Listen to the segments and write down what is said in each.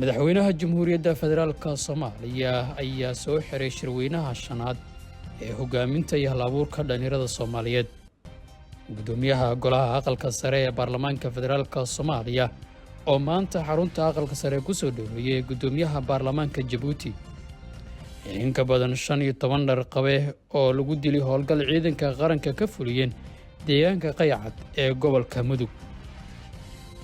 Madaxweynaha Jamhuuriyadda Federaalka Soomaaliya ayaa soo xiray shirweynaha shanaad ee hogaaminta iyo hal-abuurka dhallinyarada Soomaaliyeed. Gudoomiyaha Golaha Aqalka Sare ee Baarlamaanka Federaalka Soomaaliya oo maanta xarunta Aqalka Sare kusoo dhoweeyey gudoomiyaha baarlamaanka Jabuuti. In ka badan 15 dharqabe oo lagu dilay howlgal ciidanka qaranka ka fuliyeen deegaanka Qaycad ee gobolka Mudug.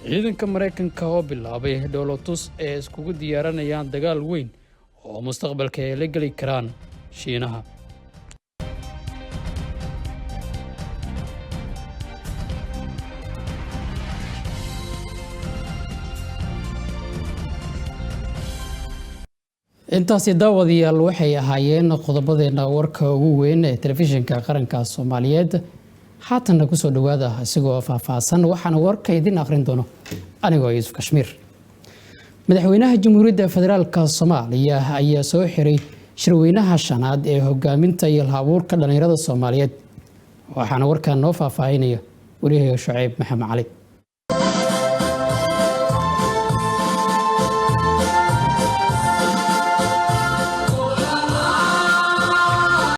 Ciidanka Maraykanka oo bilaabay dhoolotus ee iskugu diyaaranayaan dagaal weyn oo mustaqbalka ay la geli karaan Shiinaha. Intaasi, daawadayaal, waxay ahaayeen qodobadeena warka ugu weyn ee Telefishinka Qaranka Soomaaliyeed. Haatanna kusoo dhawaada isagoo faahfaahsan, waxaana warka idin aqrin doono anigoo Yuusuf Kashmiir. Madaxweynaha Jamhuuriyadda Federaalka Soomaaliya ayaa soo xiray shirweynaha shanaad ee hogaaminta iyo hal-abuurka dhallinyarada Soomaaliyeed, waxaana warkan noo faahfaahinaya wariyahaga Shuceyb Maxamed Cali.